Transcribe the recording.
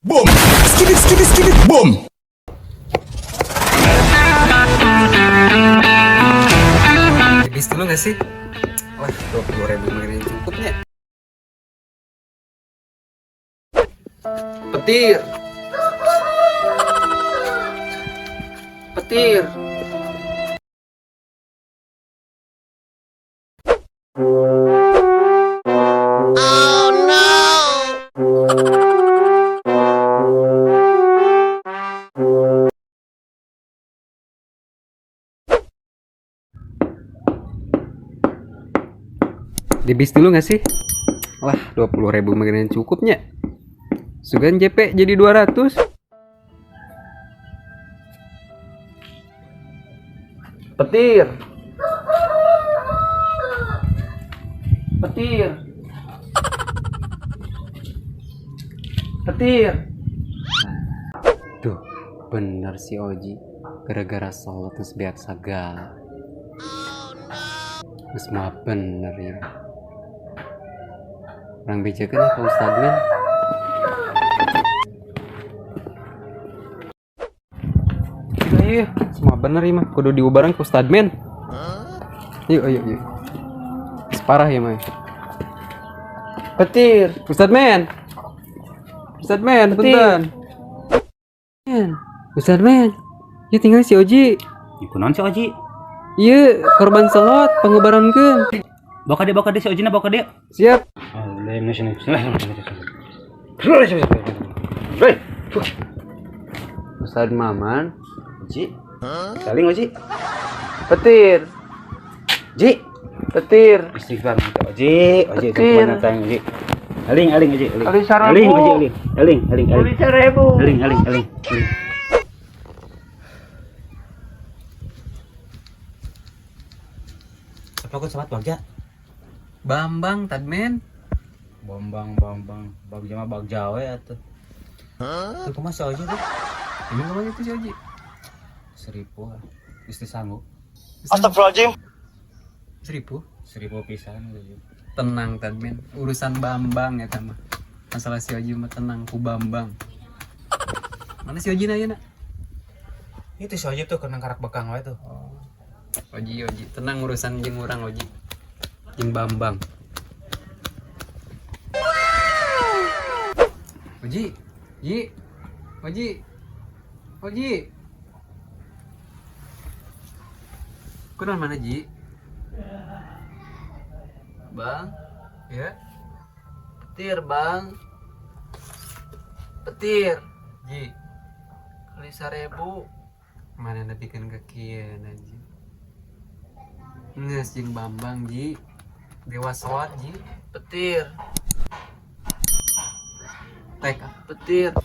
Boom! Skibidi skibidi skibidi boom! Bis dulu gak sih? Wah, 20.000 mungkin cukupnya. Petir. Petir. Oh no! Di bis dulu gak sih? Wah, 20.000 mungkin cukupnya. Sugan JP jadi 200. Petir. Petir. Petir. Duh, bener si Oji. Gara-gara sholat terus beak segala. Semua bener ya. Orang bejakan ya Pak Ustadz men. Iya, semua bener ya mah. Kudu diubarang ke Ustadz men. Yuk, yuk, yuk. Parah ya mah. Petir. Ustadz men. Ustadz men, punten. Men. Ustadz men. Ya tinggal si Oji. Iku naon si Oji? Iya, korban selot pengobarankeun. Bawa ka dieu si Ojina, bawa ka dieu. Siap. Ustadz Maman. Oji. Saling Oji. Petir. Ji. Petir. Istighfar mata Oji. Oji Petir. kemana tang Oji. Aling aling Oji, aling. Kali seribu. Aling Oji, aling. Aling aling aling. Beli 1.000. Aling aling aling. Aling. Apa aku sobat bagja? Bambang Tadmen. Bambang Bambang, bagja mah bagja we atuh. Tuh kumaha si Oji tuh? Emang kemana itu si Oji? 1.000 ah. Geus teu sanggup. Astagfirullahaladzim. 1.000? 1.000 pisan gitu. Tenang Tadmen, urusan Bambang ya mah. Masalah si Oji mah tenang ku Bambang. Mana si Oji na ya nak? Itu si Oji tuh kena karak bekang wae tuh. Oji, Oji, tenang urusan jeung urang Oji. Jeung Bambang. Oji, Ji, Oji, Oji. Kunaon mana Ji? Bang. Ya, Petir, Bang. Petir. Ji. Kali 1.000. Mana nepikeun ka kieu Ji. Geus jeung Bambang Ji. Dewa soat Ji. Petir. Tek ah. Petir.